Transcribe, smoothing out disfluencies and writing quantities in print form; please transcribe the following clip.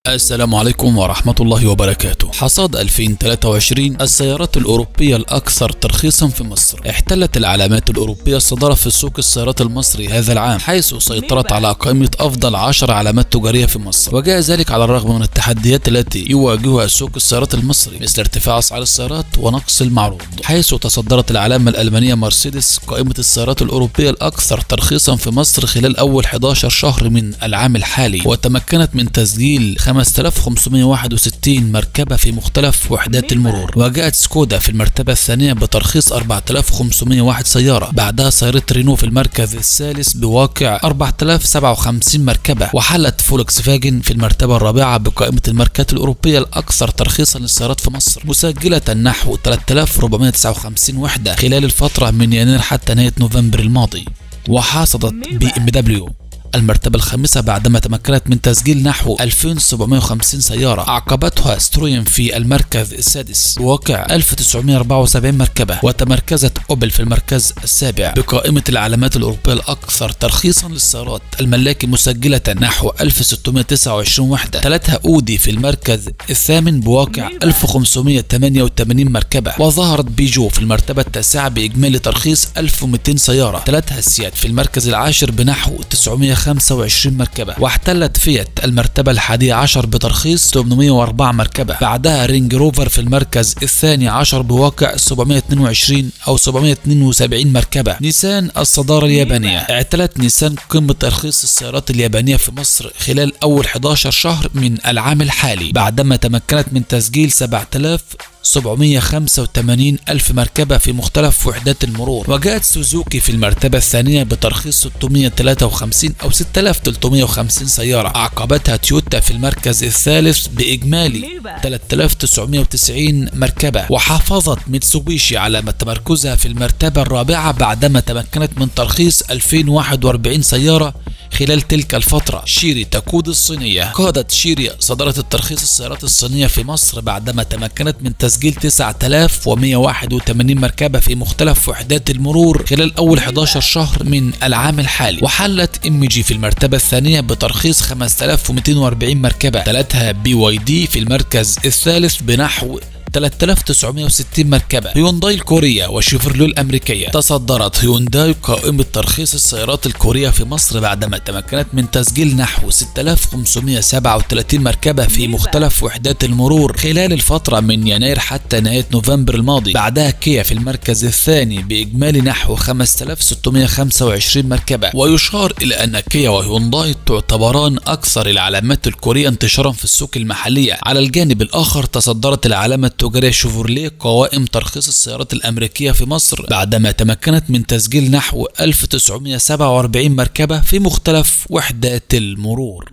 السلام عليكم ورحمة الله وبركاته. حصاد 2023 السيارات الأوروبية الأكثر ترخيصا في مصر. احتلت العلامات الأوروبية الصدارة في سوق السيارات المصري هذا العام، حيث سيطرت على قائمة أفضل 10 علامات تجارية في مصر، وجاء ذلك على الرغم من التحديات التي يواجهها سوق السيارات المصري، مثل ارتفاع أسعار السيارات ونقص المعروض، حيث تصدرت العلامة الألمانية مرسيدس قائمة السيارات الأوروبية الأكثر ترخيصا في مصر خلال أول 11 شهر من العام الحالي، وتمكنت من تسجيل 5561 مركبة في مختلف وحدات المرور. وجاءت سكودا في المرتبة الثانية بترخيص 4501 سيارة، بعدها سيارة رينو في المركز الثالث بواقع 4057 مركبة، وحلت فولكس فاجن في المرتبة الرابعة بقائمة الماركات الأوروبية الأكثر ترخيصا للسيارات في مصر، مسجلة نحو 3459 وحدة خلال الفترة من يناير حتى نهاية نوفمبر الماضي. وحصدت BMW المرتبة الخامسة بعدما تمكنت من تسجيل نحو 2750 سيارة، أعقبتها ستروين في المركز السادس بواقع 1974 مركبة، وتمركزت أوبل في المركز السابع بقائمة العلامات الأوروبية الأكثر ترخيصا للسيارات الملاكي مسجلة نحو 1629 وحدة، تلتها أودي في المركز الثامن بواقع 1588 مركبة، وظهرت بيجو في المرتبة التاسعة بإجمالي ترخيص 1200 سيارة، تلتها سيات في المركز العاشر بنحو 925 مركبة، واحتلت فيات المرتبة 11 بترخيص 804 مركبة، بعدها رينج روفر في المركز 12 بواقع 722 أو 772 مركبة. نيسان الصدارة اليابانية، اعتلت نيسان قمة ترخيص السيارات اليابانية في مصر خلال أول 11 شهر من العام الحالي، بعدما تمكنت من تسجيل 7785 ألف مركبة في مختلف وحدات المرور. وجاءت سوزوكي في المرتبة الثانية بترخيص 653 أو 6350 سيارة، أعقبتها تويوتا في المركز الثالث بإجمالي 3990 مركبة، وحافظت ميتسوبيشي على تمركزها في المرتبة الرابعة بعدما تمكنت من ترخيص 2041 سيارة خلال تلك الفترة. شيري تقود الصينية، قادت شيري صدارة الترخيص السيارات الصينية في مصر بعدما تمكنت من تسجيل 9181 مركبة في مختلف وحدات المرور خلال أول 11 شهر من العام الحالي. وحلت MG في المرتبة الثانية بترخيص 5240 مركبة، تلتها BYD في المركز الثالث بنحو 3960 مركبة. هيونداي الكورية وشيفرلو الأمريكية، تصدرت هيونداي قائمة ترخيص السيارات الكورية في مصر بعدما تمكنت من تسجيل نحو 6537 مركبة في مختلف وحدات المرور خلال الفترة من يناير حتى نهاية نوفمبر الماضي. بعدها كيا في المركز الثاني بإجمالي نحو 5625 مركبة. ويشار إلى أن كيا وهيونداي تعتبران أكثر العلامات الكورية انتشارا في السوق المحلية. على الجانب الآخر تصدرت العلامة التجارية شيفروليه قوائم ترخيص السيارات الأمريكية في مصر بعدما تمكنت من تسجيل نحو 1947 مركبة في مختلف وحدات المرور.